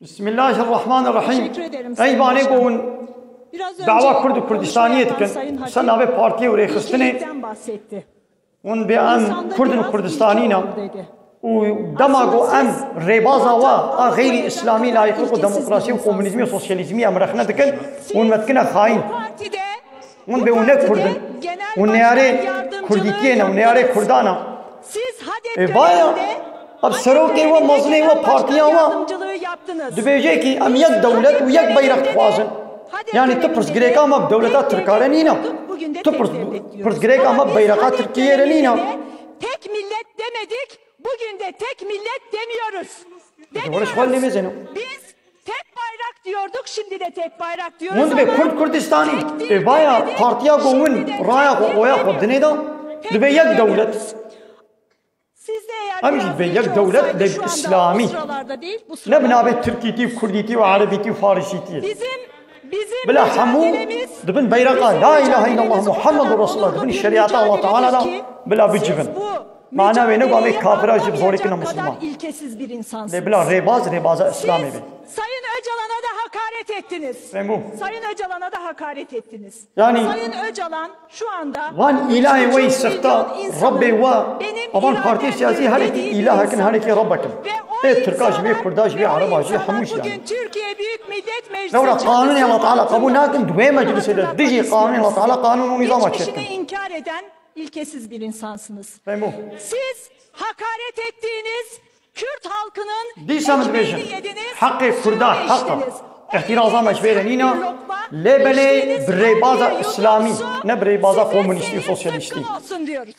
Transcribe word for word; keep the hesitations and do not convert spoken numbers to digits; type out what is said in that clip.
Bismillahirrahmanirrahim. Teşekkür ederim Ey Sayın banê Başkan. Ku hûn Biraz önce dawa Kurd û Kurdistaniyê konuşmaya dikin, başlayan Sayın ser Hakim navê partiyê û rêxistinê, Eşref'ten bahsetti. Hûn bê em Kurd û Kurdistanî ne. Û dema ku em rêbaza wa a xeyrî îslamî, layîqlik û demokrasî û komûnîzmî û sosyalîzmî em rexne dikin, hûn me dikine xayîn. Hûn bê hûn ne Kurd in. Hûn neyarê Kurdîtiyê ne, hûn neyarê Kurdan e. Ê vaya, ev serokê we, mezinê we, partiya we dibêje ki em yek dewlet û yek beyrek dixwazin. Yani tu pirsgirêka me bi dewleta Tirka re nîne. Tu pirs-, pirsgirêka me bi beyreqa Tirkiyê re nîne. Tek millet demedik, bugün de tek millet demiyoruz. Demiyoruz. Biz tek bayrak diyorduk, şimdi de tek bayrak diyoruz. Hûn dibê ama Kurd Kurdistanî. Tek dil Ê vaya demedi, partiya ku hûn şimdi de raya tek xwe, oya xwe millet dinê de, dibê yek dewlet. Siz de eğer Em jî dibê yek dewlet, lê bi îslamî. Ne bi navê Tirkîtî û Kurdîtî û Erebîtî û Farisîtiyê. Bizim, bizim Bila hemû mücadelemiz dibin beyreqa La ilahe illallah Muhammedur Resulullah, dibin şerîeta Allah Teala da bila bicivin. Mana wê ne ku em ê kafira jî bi zorê kine Müslüman. Lê bila rêbaz, rêbaza Îslamê be. Sayın Öcalan'a da hakaret ettiniz. Sayın Öcalan'a da hakaret ettiniz. Yani Sayın Öcalan şu anda wan îlahê we yî sexta, Rebbê we, evan partiyê siyasî her yekî îlahek in, her yekî Rebbek in. Ê Tirka jî bê, Kurda jî bê, Ereba jî, hemû jî yani. Bugün Türkiye Büyük Millet Meclisi Lewra qanûnê Allah Teala qebûl nakin, di wê meclisê de dijî qanûnê Allah Teala qanûn û nîzama çêdikin. Geçmişini inkar eden ilkesiz bir insansınız. Fehmo. Siz hakaret ettiğiniz Kürt halkının Dîsa min ekmeğini dibêjin, yediniz, heqê Kurda suyunu heq e. içtiniz. Îhtîraza me ji vê re nîne, lê belê bi rêbaza Îslamî, ne bi rêbaza komûnîstî û sosyalîstî. Olsun diyoruz.